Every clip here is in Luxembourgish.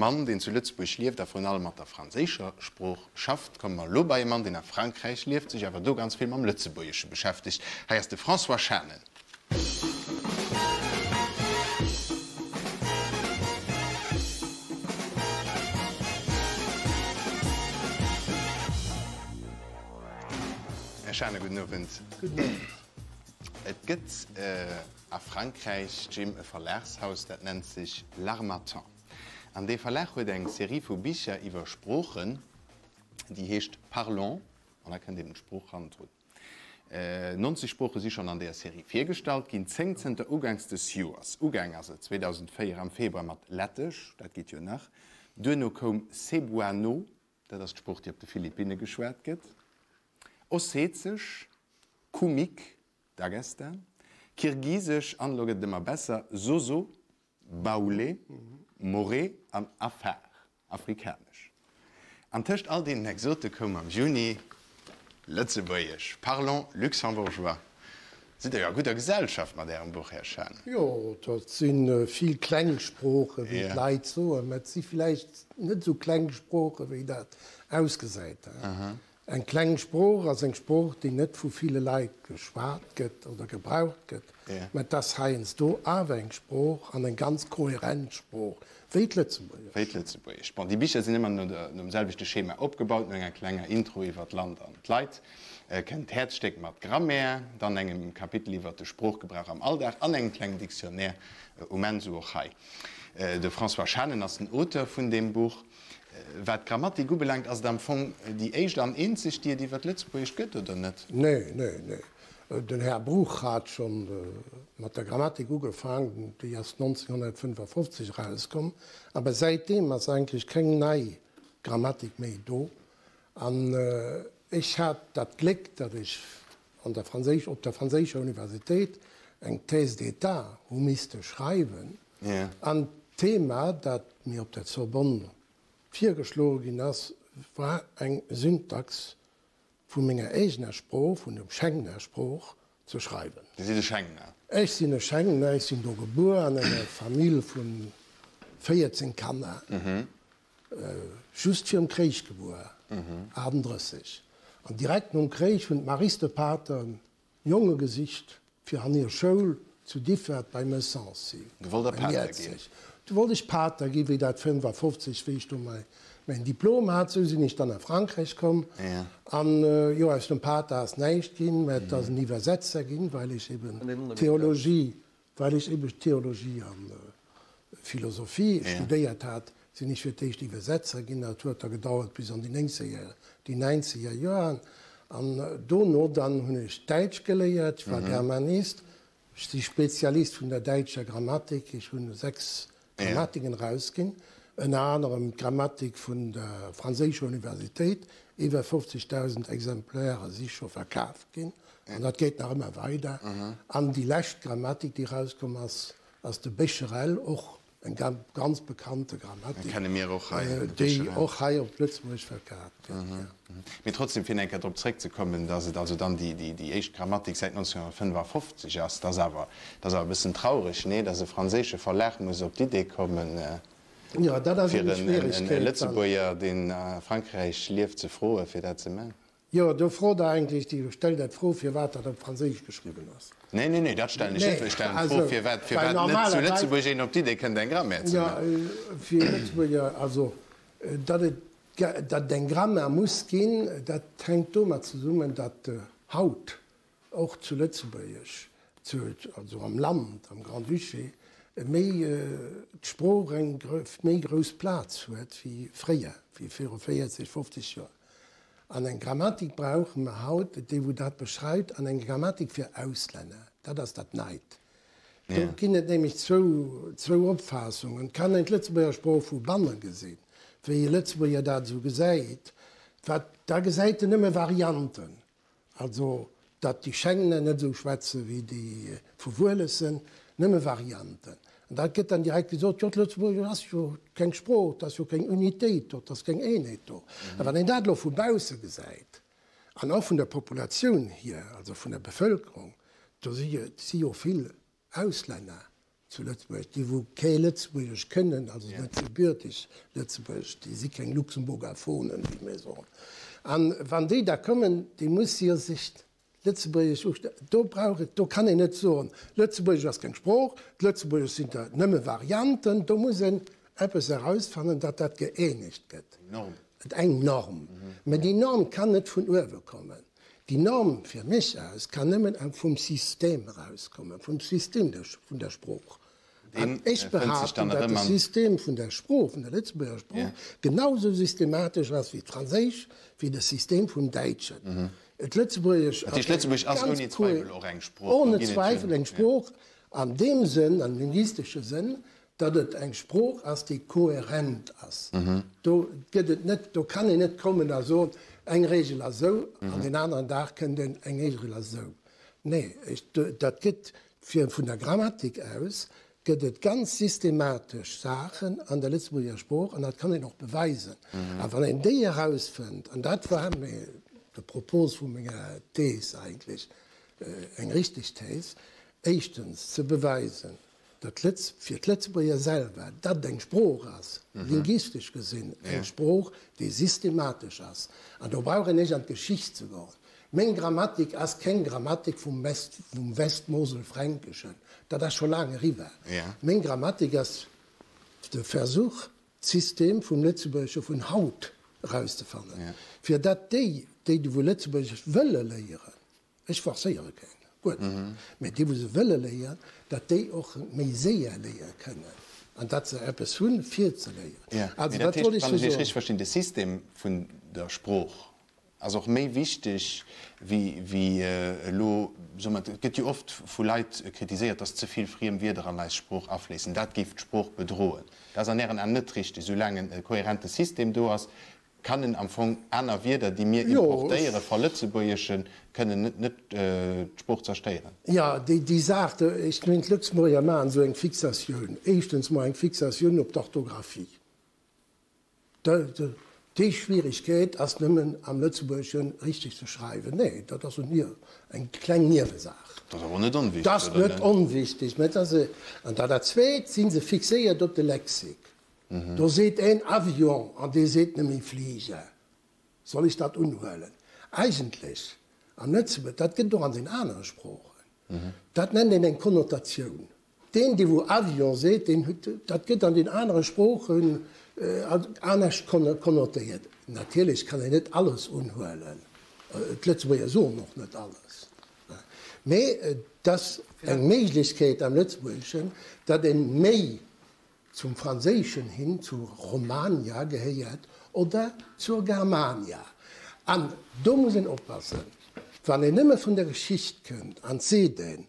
Mann, deen zu Lëtzebuerg lieft a vrun allem mat der franséischer Sprooch schafft, komme mer elo bei e Mann, deen a Frankräich lieft, sech awer do ganz vill mam Lëtzebuergesche beschäftegt. Hei ass de François Schanen. Här Schanen, gudden Owend. Gudden Owend. Et gëtt a Frankräich, Jim, e Verlagshaus, dat nennt sech L'Harmattan. An dee Verlag huet eng Serie vu Bicher iwwer Sproochen, déi heescht Parlons, an da kënnt eben d'Sprooch hannendrun. 90 Sprooche si schonn an deeër Serie virgestallt ginn, 10 zënter uganks des Joers. Ugaang ass et 2004 am Februar mat Lettesch, dat geet jo nach. Duerno koum Cebuano, dat ass d'Sprooch, déi op de Philippinne geschwat gëtt, Ossetesch, Kumyk, Dagestan, Kirgisesch an, elo gëtt et ëmmer besser, Soso, Baoulé, Moré an Afar, afrikanesch. An tëscht all deenen Exote koum am Juni Lëtzebuergesch, Parlons luxembourgeois. Sidd Der jo a gudder Gesellschaft mat Ärem Buch, Här Schaan. Jo, dat si vill kleng Sproochen, wéi d'Leit soen, mä et si vläicht net esou kleng Sproochen, wéi dat ausgesäit. Eng kleng Sprooch ass eng Sprooch, déi net vu ville Leit geschwat gëtt oder gebraucht gëtt, mä et ass heiansdo awer eng Sprooch an eng ganz kohärent Sprooch, wéi d'Lëtzebuergescht. Wéi d'Lëtzebuergescht. Bon, déi Bicher sinn ëmmer no der, nom selwechte Schema opgebaut, no enger klenger Intro iwwer d'Land an d'Leit kënnt d'Häerzstéck mat Grammaire, dann engem Kapitel iwwer de Sproochgebrauch am Alldag an engem klengen Dictionnaire um Enn, sou och hei. De François Schanen ass den Auteur vun deem Buch. Wat d'Grammatik ubelaangt, ass et am Fong déi éischt an eenzeg, déi et iwwer d'Lëtzebuergescht gëtt, oder net? Nee, nee, nee. Den Här Bruch hat scho mat der Grammatik ugefaang, déi ass 1955 erauskomm, awer säitdeem ass eigentlech keng nei Grammatik méi do. An ech hat dat Gléck, datt ech an der franséisch, op der franséischer Universitéit eng Thèse d'état hu misste schreiwen. An d'Thema, dat mir op der Sorbonne virgeschloe ginn ass, war eng Syntax vu menger eegener Sprooch, vun dem Schengener Sprooch, ze schreiwen. Dir sidd e Schengener? Ech sinn e Schengener. Ech sinn do gebuer an enger Famill vu 14 Kanner. Just virum Kréich gebuer, 38. An direkt nom Kréich hunn d'Maristepater Jonge gesicht fir an hir Schoul zu Differt bei Messancy, Du wollt der Pater ginn? Du wollt ech Pater ginn, wéi dat 55, wéi ech do mäin Diplom hat. Sou sinn ech dann a Frankräich komm. An jo, aus dem Pater ass näischt ginn, mä et ass en Iwwersetzer ginn, well ech eben Theologie Well ech eben Theologie an Philosophie studéiert hat, sinn ech fir d'éischt Iwwersetzer ginn. Dat huet da gedauert bis an déi néngzeger, déi näinzeger Joeren. An dono dann hunn ech Däitsch geléiert, ech war Germanist, ech si Spezialist vun der däitscher Grammatik, ech hunn 6 Grammatiken erausginn, ënner anerem d'Grammatik vun der franséischer Universitéit, iwwer 50.000 Exemplaire si scho verkaaft ginn, an dat geet nach ëmmer weider. An déi lescht Grammatik, déi erauskomm ass, ass de Bécherel, och eng ganz bekannte Grammatik, déi och hei op Lëtzebuergesch verkaaft gëtt. Mee trotzdem, fir eng Kéier drop zréckzekommen, dass et also dann déi éischt Grammatik säit 1955 ass, dat ass awer, dat ass awer e bëssen traureg, nee, dass e franséische Verlag muss op d'Idee kommen, fir e Lëtzebuerger, deen a Frankräich lieft, ze froen, fir dat ze maachen. Jo, do frot Der eigentlech, Dir stellt Der d'Fro, firwat dat op Franséisch geschriwwen ass. Nee, nee, nee, dat stellen ech net. Ech stellen d'Fro, firwat, firwat net zu Lëtzebuerg een op d'Idee kënnt, eng Grammaire ze maachen. Jo, fir Lëtzebuerger, also, datt et Datt et eng Grammaire muss ginn, dat hänkt domat zesummen, datt haut och zu Lëtzebuerg, also am Land, am Grand-Duché, méi d'Sprooch eng méi grouss Plaz huet wéi fréier, wéi viru 40, 50 Joer. An eng Grammatik brauche mer haut, déi wou dat beschreift, an eng Grammatik fir Auslänner, dat ass dat Neit. Do ginn et nämlech zwou Opfaassungen. Et kann een d'Lëtzebuerger Sprooch vu banne gesinn, wéi e Lëtzebuerger dat esou gesäit. Wat, da gesäit en nëmme Varianten, also datt déi Schengener net esou schwätze wéi déi vu Wuelessen, nëmme Varianten. An dat gëtt dann direkt gesot, jo d'Lëtzebuergesch ass jo keng Sprooch, et ass jo keng Unitéit do, et ass keng Eenheet do. A wann een dat elo vu bausse gesäit, An och vun der Populatioun hier, also vun der Bevëlkerung, do si jo vill Auslänner. Zu Lëtzebuerg, déi wou kee Lëtzebuergesch kënnen, also net gebürtig Lëtzebuergesch, déi si keng Luxemburgerphonen, wéi mir soen. An wann déi da kommen, déi musse jo sech Lëtzebuergesch uste, do brauch et, do kann een net soen, Lëtzebuergesch ass keng Sprooch, d'Lëtzebuergesch sinn der nëmme Varianten, do muss een eppes erausfannen, datt dat gëeenegt gëtt. Eng Norm. Eng Norm. Mä déi Norm kann net vun uewe kommen. Déi Norm, fir mech aus, kann nëmmen vum System erauskommen, vum System vun der Sprooch. An ech behaapten, datt de System vun der Sprooch, vun der Lëtzebuerger Sprooch, genau esou systematesch ass wéi d'Franséisch, wéi de System vum Däitschen. D'Lëtzebuergesch ass ouni Zweifel och eng Sprooch. Ohne Zweifel eng Sprooch an deem Sënn, am linguistesche Sënn, datt et eng Sprooch ass, déi kohärent ass. Do gëtt et net, do kann een net kommen a soen, eng Regel ass esou an deen aneren Dag kënnt een, eng Regel ass esou. Nee, ech, dat gëtt, fir vun der Grammatik aus gëtt et ganz systematesch Saachen an der Lëtzebuerger Sprooch an dat kann een och beweisen. A wann een déi erausfënnt, an dat war de Propos vu menger Thes eigentlech, eng richteg Thes, éischtens ze beweisen, datt d'Lëtz, fir d'Lëtzebuerger selwer, datt eng Sprooch ass, linguistesch gesinn eng Sprooch, déi systematesch ass. An do brauch een nech an d'Geschicht ze goen. Meng Grammatik ass keng Grammatik vum West, vum Westmoselfränkeschen, dat ass scho laang eriwwer. Meng Grammatik ass de Versuch, d'System vum Lëtzebuergesche vun haut erauszefannen, fir datt déi, déi wou Lëtzebuergesch wëlle léieren, Ech forcéiere keen, guer net, mä déi wou se wëlle léieren, datt déi och méi séier léiere kënnen an datt se eppes hunn fir ze léieren. Also dat wollt ech soen. Wann ech Iech richteg verstinn, de System vun der Sprooch ass och méi wichteg wéi elo, soe mer, et gëtt jo oft vu Leit kritiséiert, datt ze vill friem Wierder an eis Sprooch afléissen, dat géif d'Sprooch bedroen. Dat ass an Ären Aen net richteg. Soulaang e kohärente System do ass, Kann en am Fong aner Wierder, déi mir importéieren, verlëtzebuergeschen, kënnen net d'Sprooch zerstéieren? Jo, déi Saach, ech mengen, d'Lëtzebuerger maachen esou eng Fixatioun, éischtens mol eng Fixatioun op d'Orthografie. Déi Schwierigkeet ass nëmmen am Lëtzebuergeschen richteg ze schreiwen. Nee, dat ass eng kleng Niewesaach. Dat ass awer net onwichtig, oder net? Dat ass net onwichtig, mä et ass e. An dat Zweet si se fixéiert op de Lexik. Do seet een Avion an dee seet nëmme Fliger. Soll ech dat unhuelen? Eigentlech am Lëtzebuerg, dat gëtt et och an den anere Sproochen, dat nennt een eng Konnotatioun. Deen, dee wou Avion seet, deen huet, dat gëtt an den anere Sproochen anescht konnotéiert. Natierlech kann een net alles unhuelen, d'Lëtzebuerger soen och net alles, mee et ass eng Méiglechkeet am Lëtzebuergeschen, datt ee méi zum Franséischen hin zu Romania gehéiert oder zur Germania. An do muss een oppassen, wann een nëmme vun der Geschicht kënnt an seet een,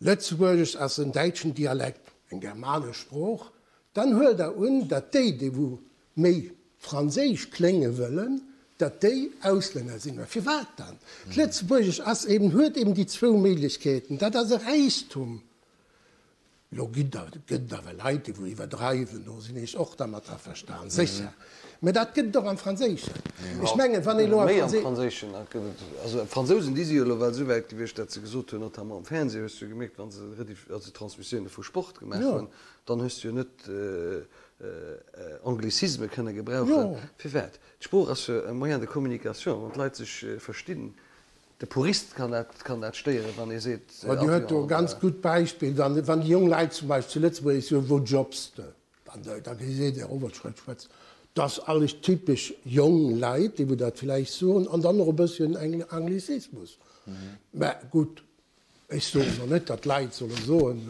Lëtzebuergesch ass en däitschen Dialekt, eng germanesch Sprooch, dann huelt Der un, datt déi, déi wou méi franséisch klénge wëllen, datt déi Auslänner sinn. Mä firwat dann? D'Lëtzebuergesch ass eben, huet eben déi zwou Méiglechkeeten. Dat ass e Räichtum. Lo ginn der, gëtt et awer Leit, déi wou iwwerdreiwen, do sinn ech och dermat averstan, sécher. Mä dat gëtt et och am Franséischen. Ech mengen, wann ee lo am Méi am Franséischen gëtt et, also d'Fransousen, déi si jo elo well esou wäit gewiescht, datt se gesot hunn, notamment am Fernseh hues du jo gemierkt, wa se Rediff, also Transmissioune vu Sport gemaach hunn, dann hues du jo net Anglicisme kënne gebrauchen. Firwat? D'Sprooch ass jo e Moyen de communication, wann d'Leit sech verstinn. De Purist kann dat, kann dat stéieren, wann ee seet, Ma Dir huet do e ganz gutt Beispill, wann, wann déi jonk Leit zum Beispill zu Lëtzebuerg soen, Wou jobs de? Dann, da geséit Dir, oh, wat schwätzt, schwätzt. Dat ass alles typesch jong Leit, déi wou dat vläicht soen, an dann och e bësschen Anglizismus. Mä gutt, ech soen elo net, datt d'Leit solle soen,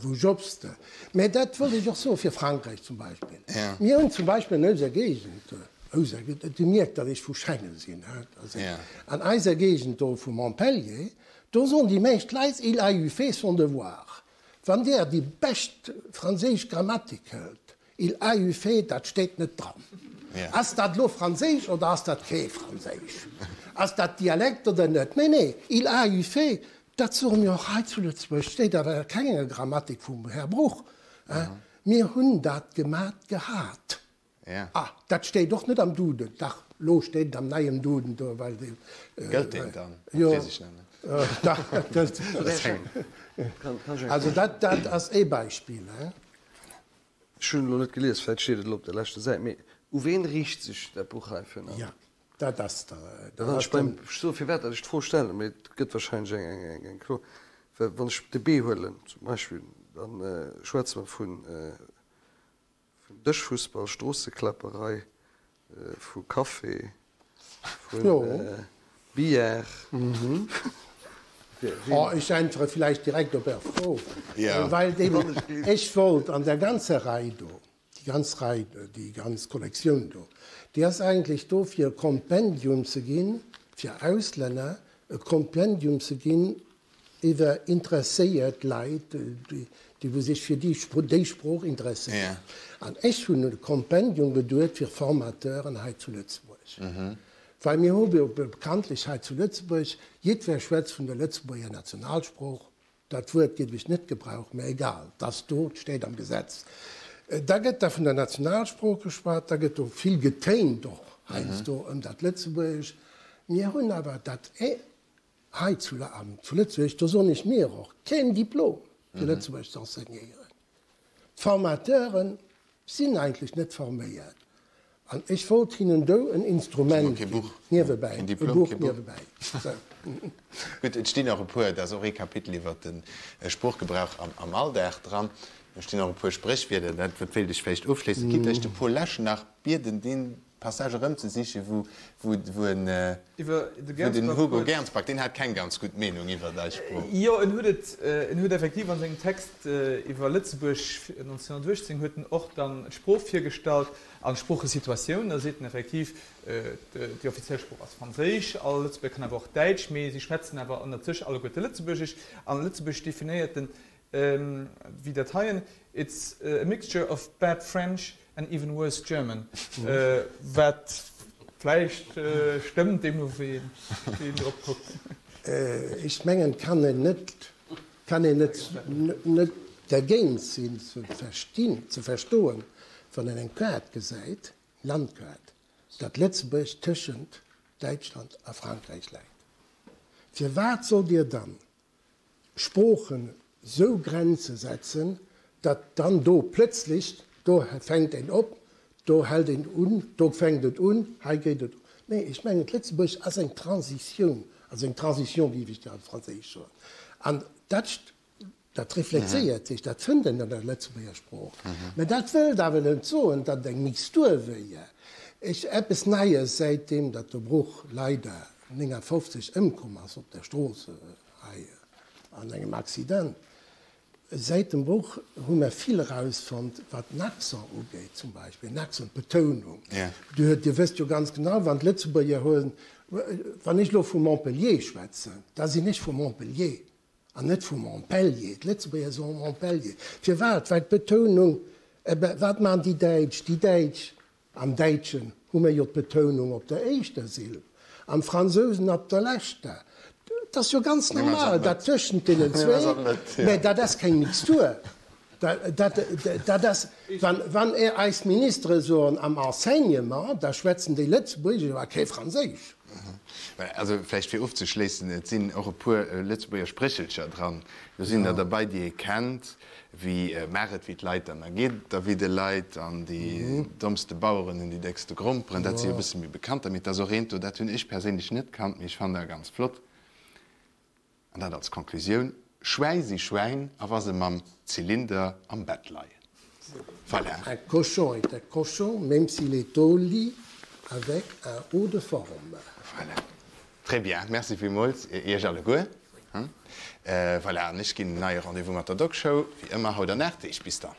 Wou jobs de? Mä dat wollt ech och soe fir Frankräich zum Beispill. Mir hunn zum Beispill an eiser Géigend, eiser, Dir mierkt, datt ech vu Schengen sinn, he, an eiser Géigend do vu Montpellier, do soen déi meescht Leit, il a eu fait son devoir. Wann Der déi bescht franséisch Grammatik hëlt, il a eu fait, dat steet net dran. Ass dat elo franséisch oder ass dat kee Franséisch? Ass dat Dialekt oder net? Nee, nee, il a eu fait, Dat soe mir och hei zu Lëtzebuerg, steet awer a kenger Grammatik vum Här Bruch. Mir hunn dat gemat gehat. Ah, dat steet och net am Duden. Dach, lo steet et am neien Duden do, well dee. Gëllt deen dann? Jo. Weess ech nach net. Also dat, dat ass ee Beispill. Ech hunn elo net gelies, vläicht steet et elo op der leschter Säit, mee u ween riicht sech dat Buch hei virun allem? Jo, dat ass der. Dat ass beim, ech soe firwat dat ech d'Fro stellen, mee et gëtt wahrscheinlech eng, eng, eng kloer, well wann ech de B huelen zum Beispill, da schwätze mer vun, vun Dëschfussball, Stroossekläpperei, vu Café, vu Billard. Ech äntwere vläicht direkt op Är Fro, well ech wollt an där ganzer Rei do, déi ganz Rei, déi ganz Kollektioun do, déi ass eigentlech do fir e Kompendium ze ginn, fir Auslänner e Kompendium ze ginn iwwer interesséiert Leit, déi wou sech fir déi déi Sprooch interesséieren. An ech hunn e Kompendium geduet fir Formateuren hei zu Lëtzebuerg. Well mir hu jo bekanntlech hei zu Lëtzebuerg, jiddwer schwätzt vun der Lëtzebuerger Nationalsprooch, dat Wuert géif ech net gebrauchen, mä egal, et ass do, et steet am Gesetz. Da gëtt da vun der Nationalsprooch geschwat, da gëtt do vill getéint och heiansdo ëm dat Lëtzebuergesch. Mir hunn awer dat Hei zu zu Lëtzebuerg, do soen ech mir och, keen Diplom fir Lëtzebuergesch ze enseignéieren. D'Formateure sinn eigentlech net forméiert. An ech wollt hinnen do en Instrument ginn, niewebäi, e Buch niewebäi. Gutt, et stinn och e puer, et ass och ee Kapitel iwwer de Sproochgebrauch am Alldag dran. Do stinn och e puer Spréchwierder, dat wéilt ech vläicht ofschléissen. Gitt ech de Paul Lesch nach bieden, dee Passage erëmzesichen, wou, wou, wou en, wou den Hugo Gernsback, deen hat keng ganz gutt Meenung iwwert eis Sprooch. Jo, en huet et, en huet effektiv an sengem Text iwwer Lëtzebuerg 1918 huet en och dann d'Sprooch virgestallt an d'Sproochesituatioun. Da seet en effektiv, déi offiziell Sprooch ass Franséisch, all Lëtzebuerger kann awer och Däitsch, mee si schwätzen awer ënnert sech alleguerte Lëtzebuergesch. An Lëtzebuergesch definéiert en wéi dat heien, It's a mixture of bad French and even worse German, wat vläicht stëmmt, deemno wéi een drop kuckt. Ech mengen, et kann een net, kann een net, net dergéint sinn ze verstinn, ze verstoen, wann een eng Kaart gesäit, Landkaart, datt Lëtzebuerg tëschent Däitschland a Frankräich läit. Firwat sollt Dir dann Sproochen sou Grenze setzen, datt dann do plötzlich, do fänkt een op, do hält een un, do fänkt et un, hei geet et. Nee, ech mengen, d'Lëtzebuergesch ass eng Transitioun, also eng Transition, géif ech dat op Franséisch soen. An dat, dat reflektéiert sech, dat fënnt een an der Lëtzebuerger Sprooch. Mä dat wëllt awer net soen, datt et eng Mixtur wéier. Ech, eppes Neies, säitdeem datt de Bruch leider 59 ëmkomm ass op der Strooss hei an engem Accident. Säit dem Bruch hu mer vill erausfonnt, wat den Accent ugeet zum Beispill, den Accent, d'Betounung. Dir wësst jo ganz genau, wann d'Lëtzebuerger hunn, wann ech elo vu Montpellier schwätzen, da sinn ech vu Montpellier an net vu Montpellier. D'Lëtzebuerger soe Montpellier. Firwat? Well d'Betounung, wat maachen déi Däitsch? Déi Däitsch Am Däitschen hu mir jo d'Betounung op der éischter Silb, am Fransousen op der leschter. Et ass jo ganz normal, dat tëschent deenen zwéi, mä dat ass keng Mixtur. Dat ass, wann eis Ministere soen am Enseignement, da schwätzen déi Lëtzebuergesch awer kee Franséisch. Also vläicht fir ofzeschléissen, et sinn och e puer Lëtzebuerger Spréchelcher dran. Do sinn der derbei, déi ee kennt, wéi Maach et wéi d'Leit an da geet et der wéi de Leit an Déi dommste Baueren hunn déi déckste Gromperen. Dat si jo e bësse méi bekannter. Mee et ass och eent do, dat hunn ech perséinlech net kannt, mee ech fannen dat ganz flott. An dat als Konklusioun, Schwäi si Schwäin, a wa se mam Zylinder am Bett leien. Voilà. Un cochon est un cochon, même s'il est au lit avec un haut de forme. Voilà. Très bien. Merci villmools Iech alleguer. Voilà, an ech ginn en neie Rendez-vous mat der Dog Show, wéi ëmmer haut an 8 Deeg. Bis dann.